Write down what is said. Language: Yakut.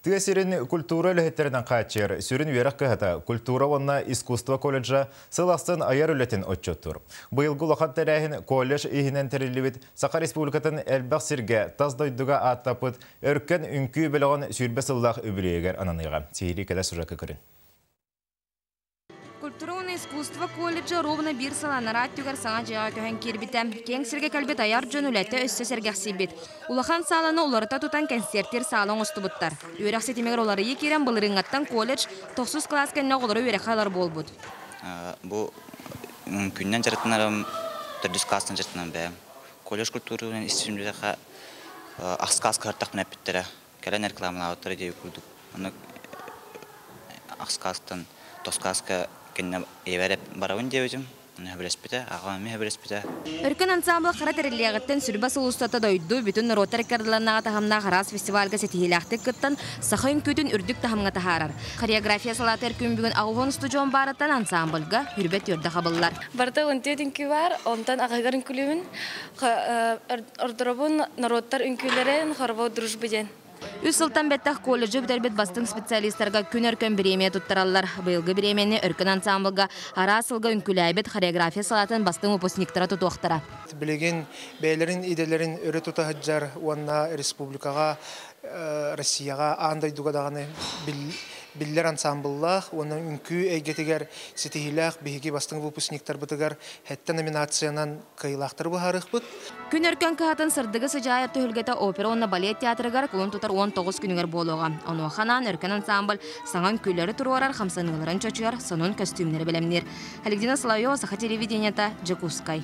Тыа сирин культура үлэһиттэринэн хааччыйар сүрүн үөрэх кыһата культура уонна искусство колледжа сыл ахсын айар үлэтин отчуттуур. Быйылгы улахан тэрээһин колледж иһинэн тэриллибит Саха Республикатын элбэх сиргэ тас дойдуга ааттаппыт Өркөн үҥкүү бөлөҕүн 20 сыллаах үбүлүөйүгэр ананыаҕа. Сиһилии кэлэр сюжекка көрүн. Культура уонна искусство колледжа ровно биир сыл анараа өттүгэр саҥа дьиэҕэ көһөн киирбитэ. Киэҥ сиргэ кэлбит айар дьон үлэтэ өссө сэргэхсийбит. Улахан сааланы уларыта тутан кэнсиэртиир саала оҥостубуттар. Үөрэх ситимигэр уларыйыы киирэн былырыыҥҥаттан колледж тохсус кылаас кэннэ оҕолору үөрэххэ ылар буолбут. Бу күннэн дьарыктанарым төрдүс класстан дьарыктанан бэйэм. Колледж культурунан истибитиэхэ ахс класс кыһартахпына эппиттэрэ. Кэлэн рекламалаабыттара диэби курдук. Ону ахс класстан тос класска кэннэ ийэбэр барабын диэбитим. Ону сөбүлэспитэ, аҕам эмиэ сөбүлэспитэ. Өркөн ансаамбыл хара тэриллиэҕиттэн сүрбэ сыл устата дойду бүтүн норуоттар ыккардыларынааҕы таһымнаах араас фестивальга ситиһиилээхтик кыттан, саха үҥкүүтүн үрдүк таһымҥа таһаарар. Хореография салаата Эркүн бүгүн 80 устудьуон баарыттан ансаамбылга хүрбэ түөрдэ хабыллар. Барыта 14 үҥкүү баар, онтон аҕыһыгар үҥкүүлүүбүн. Ордоробун норуоттар үҥкүүлэрин Хоровод дружбы диэн. Үс сылтан бэттэх колледжы бүтэрбит бастыҥ специалистарга күн өркөн бириэмийэ туттараллар. Быйылгы бириэмийэни Өркөн ансаамбылга араас сылга үҥкүүлээбит хореография салаатын бастыҥ выпускниктара тутуохтара. Билигин бэйэлэрин идэлэрин өрө тута сылдьар уонна республикаҕа, Россияҕа, аан дойдуга даҕаны биллэр ансаамбыллаах уонна үҥкүү эйгэтигэр ситиһиилээх биһиги бастыҥ выпускниктарбытыгар сэттэ номинациянан кыайыылаахтары быһаарыахпыт. Күн Өркөн кыһатын сырдыгы сыдьаайар түһүлгэтэ опера уонна балет театрыгар кулун тутар 19 күнүгэр буолуоҕа. Онуоха анаан Өркөн ансаамбыл саҥа үҥкүүлэри туруорар, хамсаныыларын чочуйар, сонун көстүүмнэри бэлэмниир. Александра Соловьева, Саха телевидениета, Дьокуускай.